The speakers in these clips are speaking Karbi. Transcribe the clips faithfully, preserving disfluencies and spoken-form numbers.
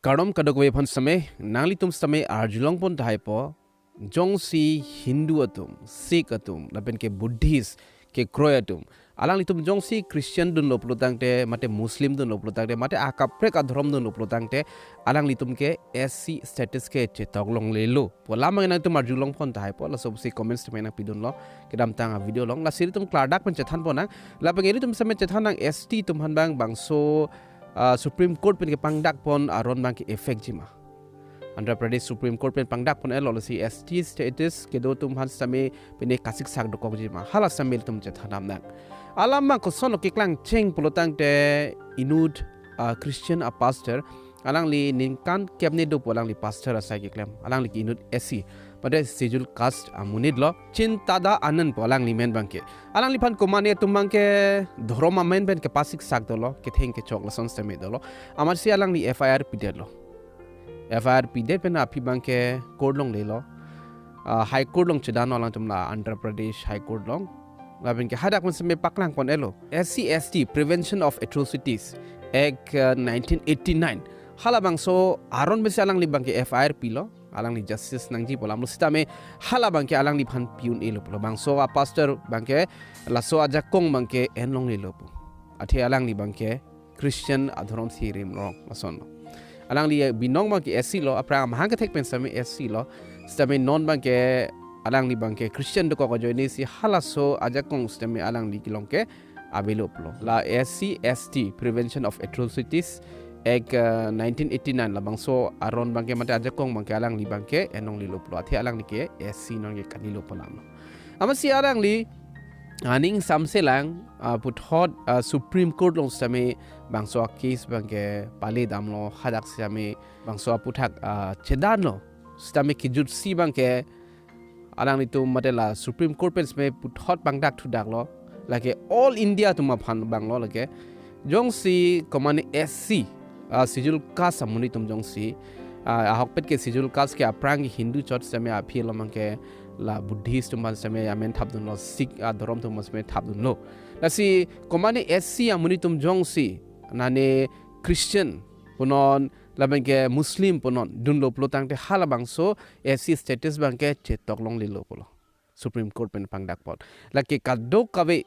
Kardom kadokave aphan sitame, nanglitum sitame arjulongpon tahaipo, jongsi Hindu atum, Sikh atum, lapen ke Buddhist, kekroi atum, alanglitum jongsi Christian dunlo pulotangte, mate Muslim dunlo pulotangte, mate akaprek adhorom dunlo pulotangte, alanglitum ke S C status ke chetoklonglelo pu alam abang nangtum arjulongpon tahaipo, laso pusi comments tame nangpidunlo kedamtang avideo along. Lasi ilitum klardak pen chethanpon nang, lapen ilitum sitame chethan nang S T atum aphan abang, bangso ah, Supreme Court pen kepangdakpon aron abang ke-affect jima. Andhra Pradesh Supreme Court pen pangdakpon-etlo, lasi S T status kedo atum aphan sitame pine kasiksak dokokji ma, hala sitame ilitum chethan nang. Alam abang kosonlo keklangcheng pulotangte, inut, ah, Christian apastor, alangli ningkan kep ne do pu alangli pastor asai keklem, alangli ke inut S C, mate Scheduled Caste amonitlo, Chintada Anand pu alangli amen abang ke. Alangliphan komane atum abang ke dhorom amen pen kepasiksak dolo, ketheng kechok lason sitame dolo. Amatsi alangli F I R pidetlo. F I R pidet pen aphi abang ke court longlelo. Ah, High Court along chedanlo alangtum, la Andhra Pradesh High Court along. Lapen ke hadak pen sitame paklangpon-etlo, S C S T, Prevention of Atrocities Act, ah, nineteen eighty-nine. Halabangso aron pensi alangli abang ke F I R pilo, alangli justice nangji pu alamlo, sitame hala abang ke alangliphan pi-un-elo pulo. Bangso apastor abang ke laso ajakong abang ke enlonglelo pu. Athe alangli abang ke Christian adhorom si rimrong lasonlo. Alangli binong abang ke S C lo, aphrang amahang kethek pen sitame S C lo, sitame non abang ke alangli abang ke Christian dokok ajoine si halaso ajakong sitame alangli kelong ke avelo pulo. La S C S T, Prevention of Atrocities Act, ah, nineteen eighty-nine, labangso aron abang ke mate ajakong abang ke alangli abang ke enlonglelo pulo. Athe alangli ke S C non ke kalilo pu alamlo. Amatsi alangli aning samselang, ah, puthot, ah, Supreme Court along sitame bangso a-case abang ke pale damlo, hadak sitame bangso aputhak, ah, chedanlo. Sitame kejutsi abang ke alanglitum mate la Supreme Court pen sitame puthot pangdak thudaklo, lake all India atum aphan abanglo lake. Jongsi komane S C, ah, Scheduled Caste amonit atum jongsi, ah, ahokpet ke Scheduled Caste ke aphrang ke Hindu chot sitame aphi along abang ke la Buddhist atum aphan sitame amen thapdunlo, Sikh adhorom atum aphan sitame thapdunlo. Lasi komane S C amonit atum jongsi nane Christian punon lapen ke Muslim punon dunlo pulotangte halabangso S C status abang ke chetoklonglelo pulo, Supreme Court pen pangdakpon. Lake kadokave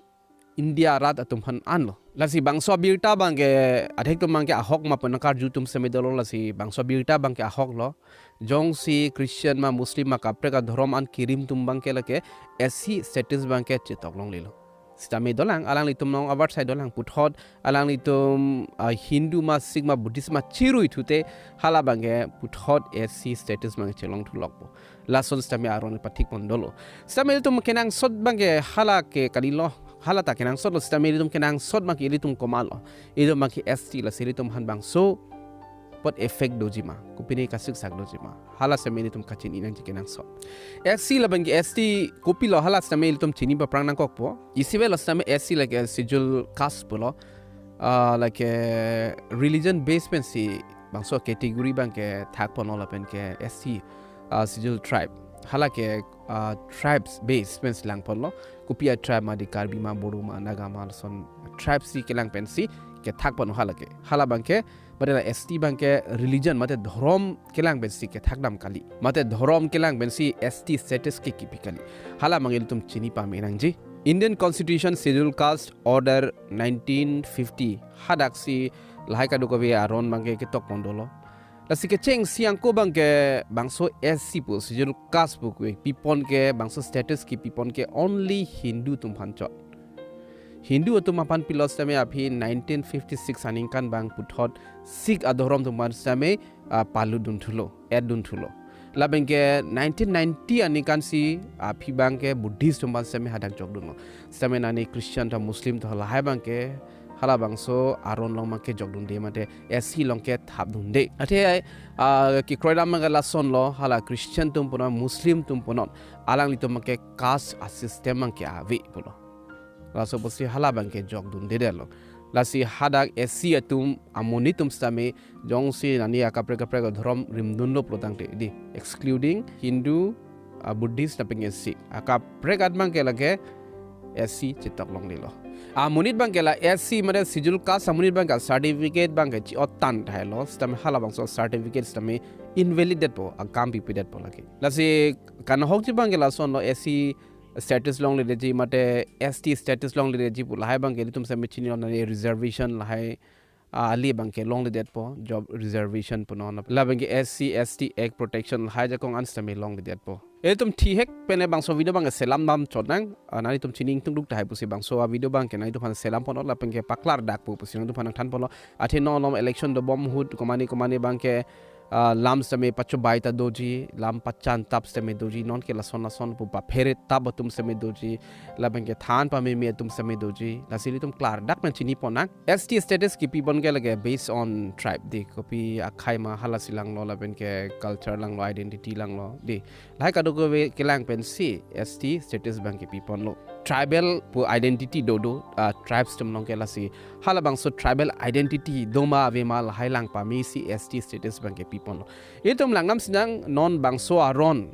India arat atum aphan anlo. Lasi bangso abirta abang ke adhek atum abang ke ahok ma pu nangkarju atum sitame dolo, lasi bangso abirta abang ke ahoklo. Jongsi Christian ma Muslim ma kaprek adhorom an kerim atum abang ke lake S C status abang ke chetoklonglelo. Sitame dolang, alanglitum along avarsai dolang, puthot alanglitum, ah, Hindu ma Sikh ma Buddhist ma chirui thute hala abang ke puthot S C status abang chelong thulokpo. Lason sitame aron pathikpon dolo. Sitame ilitum kenangsot abang ke hala ke kalilo, hala ta kenangsotlo, sitame ilitum kenangsot abang ke ilitum komatlo. Ilitum abang ke S T, lasi ilitum aphan bangso apot effect doji ma, kopine kasiksak doji ma, hala sitame ilitum kachini nangji kenangsot. S C lapen ke S T kopilo, hala sitame ilitum chini paphrang nangkokpo. Isi avelo sitame S C lake Scheduled Caste pulo, ah, lake religion base pensi bangso category abang ke thakponlo, lapen ke S C, ah, Scheduled Tribe, hala ke, ah, tribes base pensi langponlo. Kopi a-tribe ma, di Karbi ma, Bodo ma, Naga ma, lason tribes si kelang pensi kethakponlo hala ke. Hala abang ke, mate la S T abang ke religion mate dhorom kelang pensi kethakdam kali, mate dhorom kelang pensi S T status ke kipi kali. Hala abang ilitum chini pame nangji. Indian Constitution Scheduled Caste Order nineteen fifty, hadaksi lahai kadokave aron abang ke ketokpon dolo. Lasi kechengsi angko abang ke bangso S C pu, Scheduled Caste pu kepipon ke, bangso status kepipon ke only Hindu atum aphan chot. Hindu atum aphan pilo sitame aphi nineteen fifty-six aningkan abang puthot Sikh adhorom atum aphan sitame, ah, palut dun thulo, add dun thulo. Lapen ke nineteen ninety aningkan si aphi abang ke Buddhist atum aphan sitame hadak jokdunlo. Sitame nani Christian ta Muslim ta lahai abang ke halabangso aron along abang ke jokdunde mate S C along ke thapdunde. Athe, ah, kekroi dam abang ke lasonlo, hala Christian atum punon, Muslim atum punon, alanglitum abang ke caste a-system abang ke ave pulo. Laso pusi hala abang ke jokdundedetlo. Lasi hadak S C atum amonit atum sitame jongsi nani akaprek kaprek adhorom rimdunlo pulotangte, di excluding Hindu, ah, Buddhist lapen ke Sikh, akaprek abang ke lake S C chetoklonglelo. amonit abangke la S C mate schedule caste amonit abangke certificate abangke chi-ot tang thailo, sitame halabangso certificate sitame invalid detpo, akam pipedetpo lake. Lasi kanahokji abangke lasonlo, S C status longledetji mate S T status longledetji pu lahai abangke ilitum sitame chini on, reservation lahai, ah, ali abangke longledetpo, job reservation punon. La abangke S C S T Act protection lahai ajakong an sitame longledetpo. Ilitum thihek pen bangso video abangke selam damchotnang, ah, nanglitum chini ingtungduk tahai pusi bangso a-video abangke nanglitum aphan selam ponlo, la abangke paklardakpo pusi nanglitum aphan nangthanponlo. Athe non non election dobom ahut komane komane abangke, ah, lam sitame pachobai ta doji, lam pachan tap sitame doji, nonke lason lason pu paphere tap atum sitame doji, la abangke than pameme atum sitame doji, lasi ilitum klardak pen chiniponang. S T status kipipon ke lake based on tribe dei, kopi akhei ma, halasi langlo, la abangke culture langlo, identity langlo dei. Lahai kadokave kelang pensi S T status abangke piponlo. Tribal pu identity dodo, ah, tribes atum along ke, lasi halabangso tribal identity doma avema lahai lang pamesi S T status abangke piponlo. Ilitum langdamsinang, non bangso aron,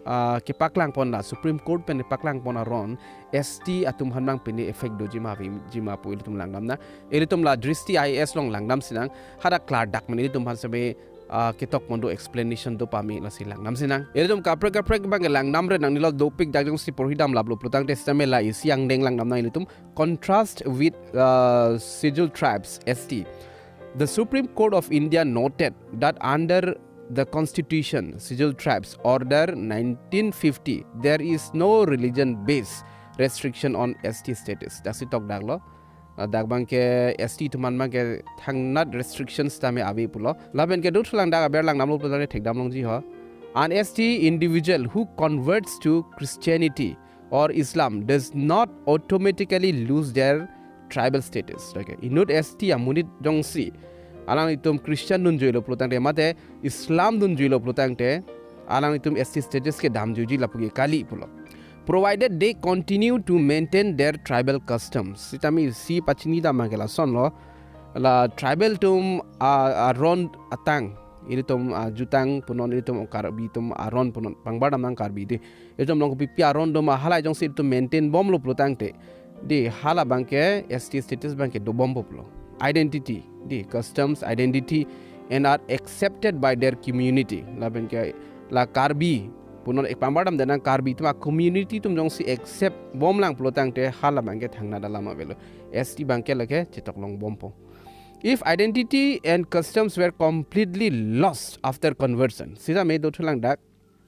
ah, kepaklangpon, la Supreme Court pen kepaklangpon aron S T atum aphan abang pine effect doji ma avejima pu ilitum langdamnang. Ilitum la Dristi I A S along langdamsinang, hadak klardak pen ilitum aphan sitame, ah, ketok mondo explanation do pame, lasi langdamsinang. Ilitum kaprek kaprek abangke langdamre nangnelo, dopik dak jongsi porhidam laplo pulotangte sitame la isi angdeng langdamnang ilitum. Contrast with, uh, Scheduled Tribes, S T. The Supreme Court of India noted that under the Constitution, Scheduled Tribes Order nineteen fifty, there is no religion-based restriction on S T status. Daksi tokdaklo. Ah, dak abangke S T atum aphan abangke thangnat restrictions tame ave pulo. Lapen ke dothulang dak aber langdamlo pulotangte thekdam longji ho. An S T individual who converts to Christianity or Islam does not automatically lose their tribal status. Okay. Inut S T amonit jongsi alanglitum Christian dunjuilo pulotangte mate Islam dunjuilo pulotangte alanglitum S T status ke damjuiji lapu ke kali pulo. Provided they continue to maintain their tribal customs. Sitame isi pachinidam abangke lasonlo. La tribal atum a, aron atang, ilitum ajutang punon, ilitum Karbi atum aron punon, pangbar damnang Karbi dei. Ilitum along kopipi aron doma, halahai jongsi ilitum maintain bomlo pulotangte dei, hala abangke S T status abangke dobompo pulo. Identity dei, customs, identity, and are accepted by their community. La abangke la Karbi punon, ek pangbar damdetnang, Karbi atum a-community atum jongsi accept bomlang pulotangte hala abangke thangnat alam avelo. S T abangke lake chetok longbompo. If identity and customs were completely lost after conversion, sitame dothulang dak,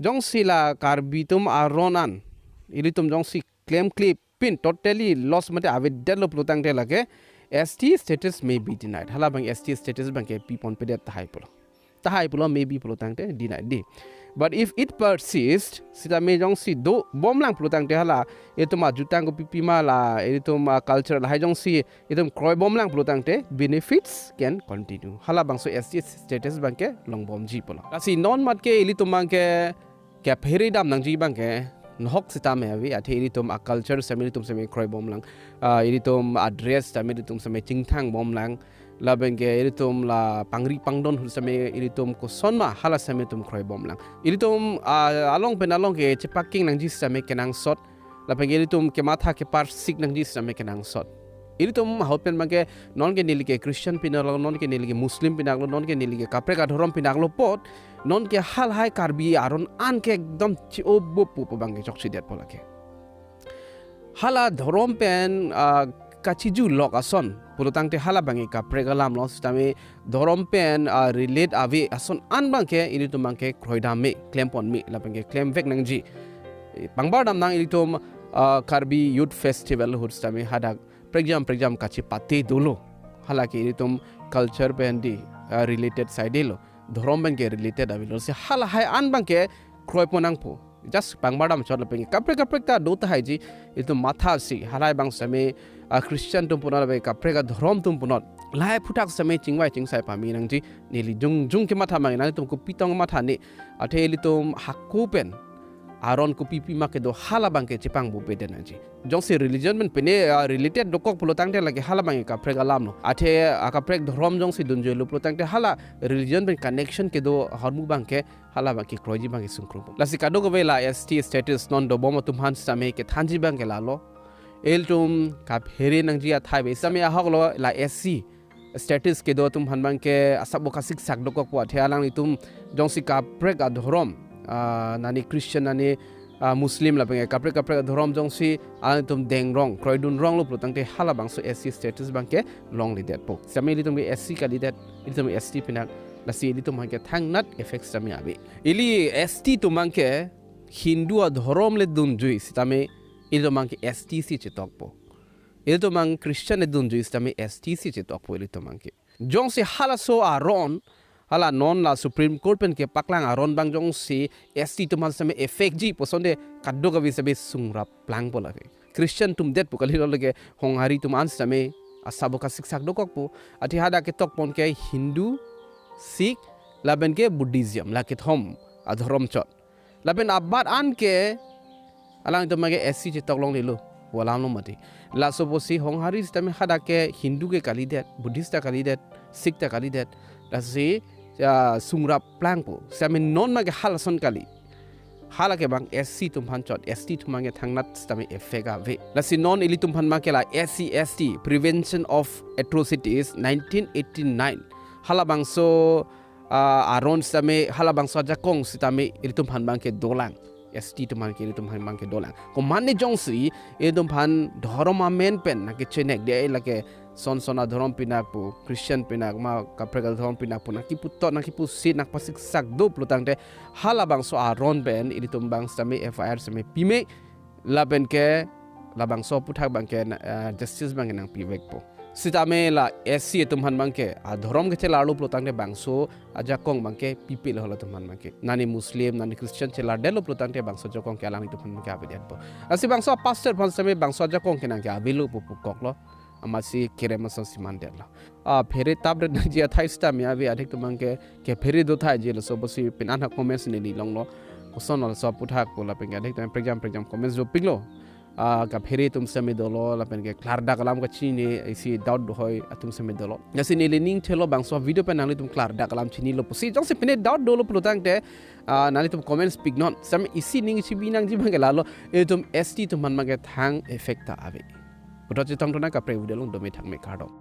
jongsi la Karbi atum aron an ilitum jongsi klemkle pin, totally lost mate avedetlo pulotangte lake S T status may be denied. Hala abang S T status abangke piponpedet tahai pulo. Tahai pulo, may be pulotangte denied dei. But if it persists, sitame jongsi dobomlang pulotangte hala, ilitum ajutang kopipi ma, la ilitum a-culture lahai jongsi ilitum kroibomlang pulotangte benefits can continue. Halabangso S T status abangke longbomji pulo. Lasi non matke ilitum abangke kaphere damnangji abangke nahok sitame ave, athe ilitum a-culture sitame ilitum sitame kroibomlang. Ah, ilitum a-dress sitame ilitum sitame chingthangbomlang. Lapen ke ilitum la pangri pangdon ahut sitame ilitum kosonma hala sitame ilitum kroibomlang. Ilitum, ah, along pen along ke chepaking nangji sitame kenangsot. Lapen ke ilitum kematha keparsik nangji sitame kenangsot. Ilitum ahut pen abangke nonke neli ke Christian pinaklo, nonke neli ke Muslim pinaklo, nonke neli ke kaprek adhorom pinaklo apot, nonke halahai Karbi aron an ke ekdom chi-obup pu abangke chokchedetpo lake. Hala dhorom pen, ah, kachijulok ason pulotangte hala abangke kaprek alamlo, sitame dhorom pen, ah, relate ave ason an abangke ilitum abangke kroidam me, klemponme, lapen ke klemvek nangji. Eh, pangbar damnang ilitum, ah, Karbi Youth Festival ahut sitame hadak prekjam prekjam kachepate dolo. Halake ilitum culture pen dei, ah, related side lo. Dhorom pen ke related avelo. Si halahai an abangke kroiponangpo. Just pangbar damchot lapen ke kaprek kaprek ta do tahaiji, ilitum mathasi, halahai abang sitame, ah, Christian atum punon lapen kaprek adhorom atum punon, lahai aphuthak sitame chingvai chingsai pame nangji. Neli jongjong kematha abang, nanglitum kopi tong matha ne, athe ilitum hako pen aron kopipi ma kedo hala abangke chepangbopedet nangji. Jongsi religion pen pine, ah, related dokok pulotangte lake hala abangke kaprek alamlo. Athe, ah, kaprek dhorom jongsi dunjuilo pulotangte hala religion pen connection kedo ahormu abangke hala abangke kroiji abangke sungkrung. Lasi kadokave la S T status non dobom atum aphan sitame kethanji abangke lalo. Ilitum kaphere nangji athai ave. Sitame ahok lo la S C status kedo atum aphan abangke asap bo kasiksak dokokpo, athe alanglitum jongsi kaprek adhorom, ah, nani Christian nani, ah, Muslim lapen ke kaprek kaprek adhorom jongsi alanglitum dengrong, kroidun ronglo pulo tangte halabangso S C status abangke longlidetpo. Sitame ilitum ke S C kalidet, ilitum S T pinak, lasi ilitum abangke thangnat effect sitame ave. Ili S T atum abangke Hindu adhorom le dunjui sitame ilitum abangke S T si chetokpo. Ilitum abang Christian le dunjui sitame S T si chetokpo ilitum abangke. Jongsi halaso aron, hala non la Supreme Court pen kepaklang aron abang jongsi S T atum aphan sitame effect ji pu asonte kadokave sitame sungrap plangpo lake. Christian atum det pu kalilo, lake Honghari atum an sitame asap bo kasiksak dokokpo. Athe hadak ketokpon ke Hindu, Sikh, lapen ke Buddhism, la kethom adhorom chot. Lapen abat an ke alangtum abangke S C chetok longlelo, pu alam lo mati. Laso apotsi Honghari sitame hadak ke Hindu ke kalidet, Buddhist ta kalidet, Sikh ta kalidet. Lasi, ah, sungrap plangpo. Sitame non abangke halason kali. Hala ke abang S C atum aphan chot, S T atum abangke thangnat sitame effect ave. Lasi non ilitum aphan abangke la S C S T, Prevention of Atrocities, nineteen eighty-nine. Halabangso, ah, aron sitame, halabangso ajakong sitame ilitum aphan abangke dolang. S T atum aphan ke ilitum aphan abangke dolang. Komatne jongsi ilitum aphan dhorom amen pen nangkechenekde, lake son son adhorom pinak pu, Christian pinak ma kaprek adhorom pinak pu nangkiputot, nangkipusit, nangpasiksak do pulo tangte halabangso aron pen ilitum abang sitame F I R sitame pime, lapen ke labangso aphuthak abangke na, eh, justice abangke nangpivekpo. Sitame la S C atum aphan abangke adhorom kechelarlo pulo tangte bangso ajakong abangke pipil halatum aphan abangke. Nani Muslim, nani Christian chelardetlo pulo tangte bangso ajakong ke alanglitum aphan abangke avedetpo. Lasi bangso apastor aphan sitame bangso ajakong ke nangke avelo pu pukoklo. Amatsi kerem ason si mandetlo. Ah, phere tapret nangji athai sitame ave, adhik atum abangke kephere do thaiji, laso apotsi pini an ha comments neli longlo. Koson laso aphuthak pu lapen ke adhik atum prekjam prekjam comments dopiklo. Ah, kaphere atum sitame dolo, lapen ke klardak alam kachini isi doubt dohoi atum sitame dolo. Lasi neli ning thelo bangso video pen nanglitum klardak alam chinilo pusi. Jongsi pine doubt dolo pulo tangte, ah, nanglitum comments piknon. Sitame isi ning chibi nangji abangke lalo, ilitum S T atum aphan abangke thang effect ta ave. Puthot chetong tona kaprek video along dome thakme, kardom.